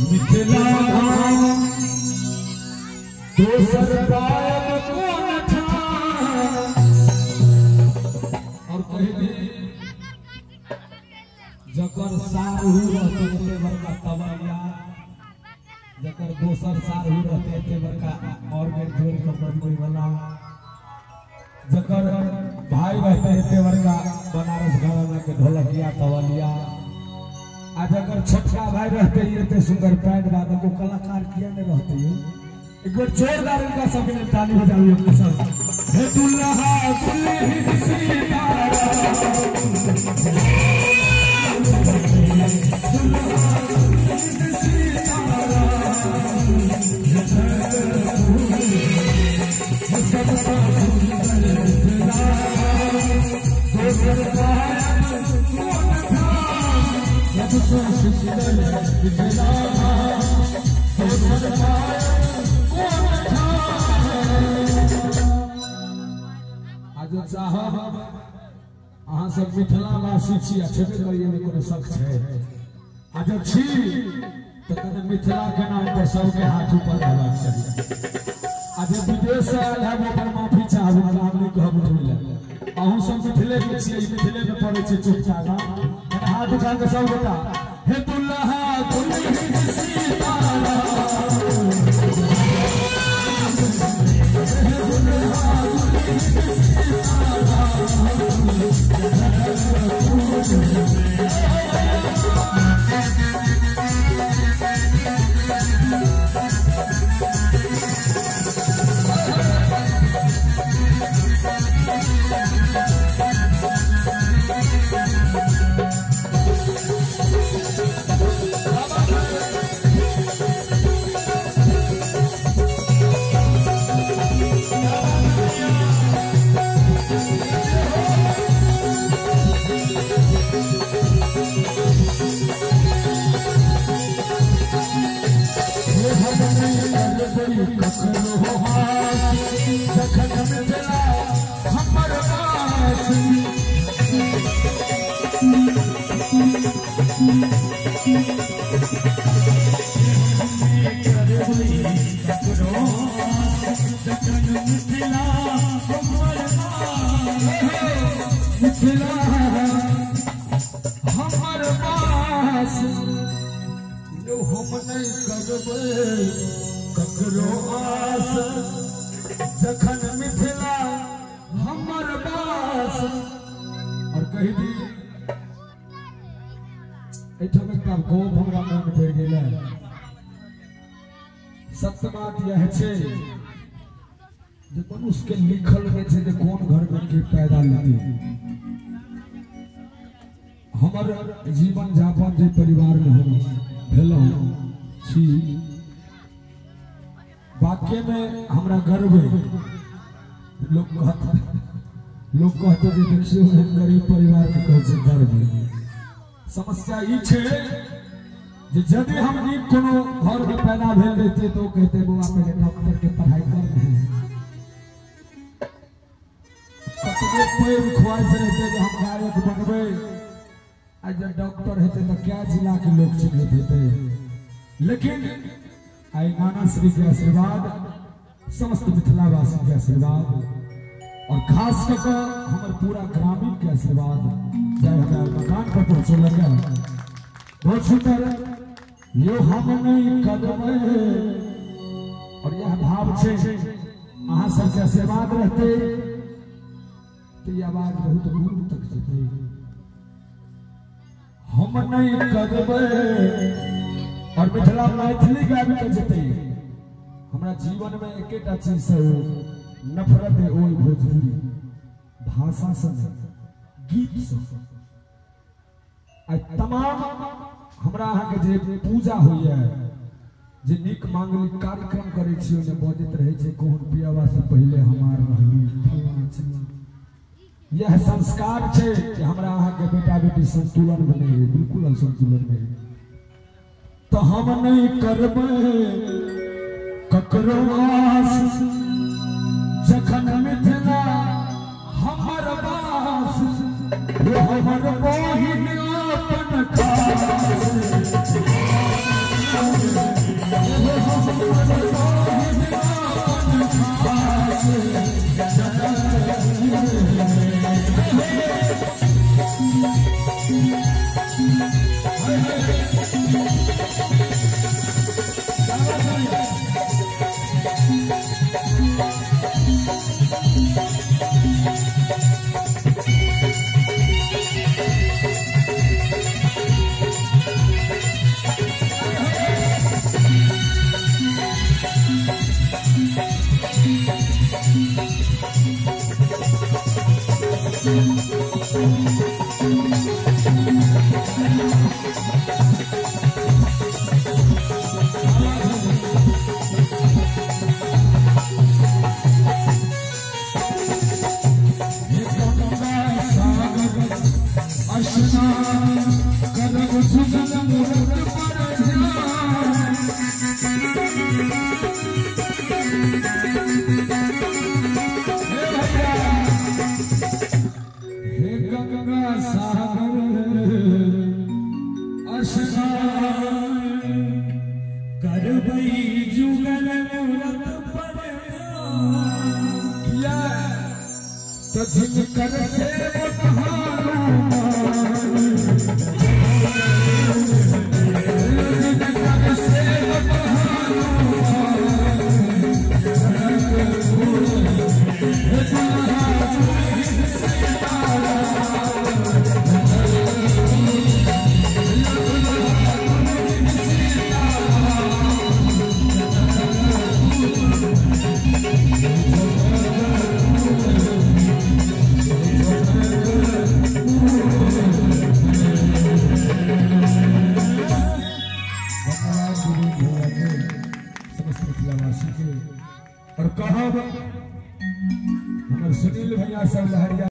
मिथिला धाम दोसर पायब कोन ठाम। और कही दी जकर सारहु रहते एते बड़का तवैया, जकर दोसर सारहु रहते एते बड़का ऑर्गन जोड़ के बजबै वाला, जकर भाई रहते एते बड़का बनारस घराना के ढोलकिया तवलिया, आ जकर छोटका भाई रहते एते सुंदर पैंट बादक को कलाकार किया नहीं रहते। एक बार जोरदार इनका सबके लिए ताली बजाइए अपने सब। हे दुल्हा दुल्हन सीतारा, आज चाहब अहाँ सब मिथिलावासी छी, छेबे करिए में कोनो शक छै। आ जब छी तो कने मिथिला के नाम पर सबके हाथ ऊपर हेबाक चाही। आ जे विदेश से आयल है ओकर माफी चाहब, नाम नहीं कहब उठबै लए। अहूँ सब मिथिले के छियै, मिथिले में पड़ै छै चुपचाप। हाथ उठा के सब गोटा हे दुल्हा दुल्हन सीतारा, हे दुल्हा दुल्हन सीतारा। हम नहीं करबै ककरो आस, जखन मिथिला हमर बास। और कही दी एहिठाम एकटा गप हमरा मोन पड़ि गेल। सत्य बात यह छै जे मनुष्य के लिखल में छै जे कोन घर में के पैदा लेते। हमर जीवन यापन जे परिवार में हम भेलहुँ छी, वाक्य में हमरा गर्व है। लोग कहते जे देखियौ एहन गरीब परिवार के कहै छै गर्व है। समस्या ई छै जे यदि हम नीक कोनो घर में पैदा भेल रहते तो कहते बौआ पहले डॉक्टर के पढ़ाई कर रहे हैं। कतबो पैघ ख्वाहिश रहते जे हम गायक बनबै, आ जब डॉक्टर हेतै तो क्या जिला के लोग चिन्हैत हेतै। लेकिन आई नाना श्री के आशीर्वाद, समस्त मिथिलावासी के आशीर्वाद और खास कर हमर पूरा ग्रामीण के आशीर्वाद जाय हमरा मकान पर पहुंचौलक। बहुत सुंदर यो हम नहीं करबै, और यह भाव छै अहाँ सबके आशीर्वाद रहते तो ये आवाज बहुत दूर तक जेतै। हम नहीं करबै और मिथिला मैथिली गाबि के जेतै। हमरा जीवन में एकेटा चीज से नफरत है, ओहि भोजपुरी भाषा से, गीत से। आ तमाम हमरा अहाँ के जे पूजा होइए, जे नीक मांगलिक कार्यक्रम करै छी, ओहिमे बजैत रहै छै कोन पियावा से पहिले हमार रहली फलां चिल्लां। यह संस्कार छै कि हमरा अहाँ के बेटा बेटी संतुलन में नहीं है, बिल्कुल असंतुलन में है। तो हम नहीं करबै ककरो आस, जखन मिथिला हमर बास, हमर बहिन अपन खास। जिनकर सेवक हनुमान, जिनकर सेवक हनुमान, और कहब हमारे सुनील भैया सब लहरिया।